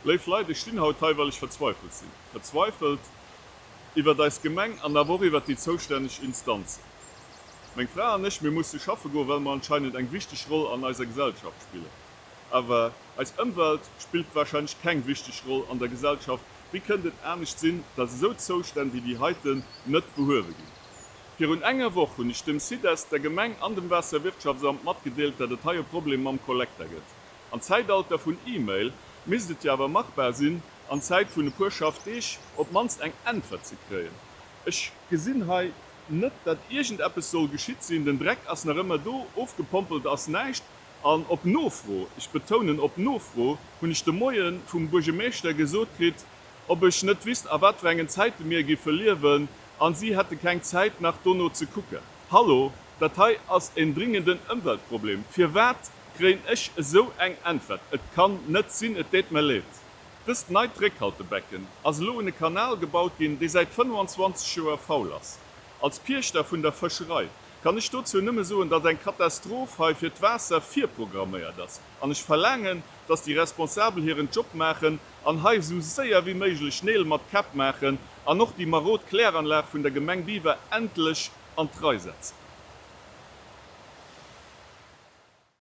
Léif Leit, ech stinn haut hei, well ech verzweifelt sinn. Verzweifelt iwwert eis Gemeng an awer och iwwert déi zoustänneg Instanzen. Meng Fra an ech, mir musse schaffe goen, well mer anscheinend eng wichteg Roll an eiser Gesellschaft spillen. Awer eis Ëmwelt spillt warscheinlech keng wichteg Roll an der Gesellschaft. Wéi kënnt et anescht sinn, datt esou Zoustänn wéi déi heiten net behuewe ginn? Virun enger Woch hunn ech dem SIDEST, der Gemeng an dem Waasserwirtschaftsamt matgedeelt, datt et hei e Problem mam Kollekter gëtt. Am Zäitalter vun E-Mail misst et jo awer machbar sinn, an Zäit vun e puer Schaffdeeg op d'mannst eng Äntwert ze kréien. Ech gesinn hei net, datt iergendeppes soll geschitt sinn. Den Dreck ass nach ëmmer do, ofgepompelt ass näischt. An op Nofro, ech betounen op Nofro, hunn ech de Moie vum Buergermeeschter gesot kritt, ob ech net wisst, a wat fir engen Zäite mir giffe liewen, a si hätte keng Zäit nach dono ze kucken. Hallo, dat hei ass en dringenden Ëmweltproblem. Firwat kréien ech esou eng Äntwert? Et kann net sinn, et deet mer leed. Dëst neit Réckhaltebecken ass elo un e Kanal gebaut ginn, dee säit 25 Joer faul ass. Als Piechter vun der Fëscherei kann ech dozou nëmme soen, datt eng Katastroph hei fir d'Waasser virprogramméiert ass an ech verlaangen, datt déi Responsabel hiren Job maachen an hei esou séier wéi méiglech Neel mat Käpp maachen an och déi marod Kläranlag vun der Gemeng Biwer endlech an d'Rei setzen.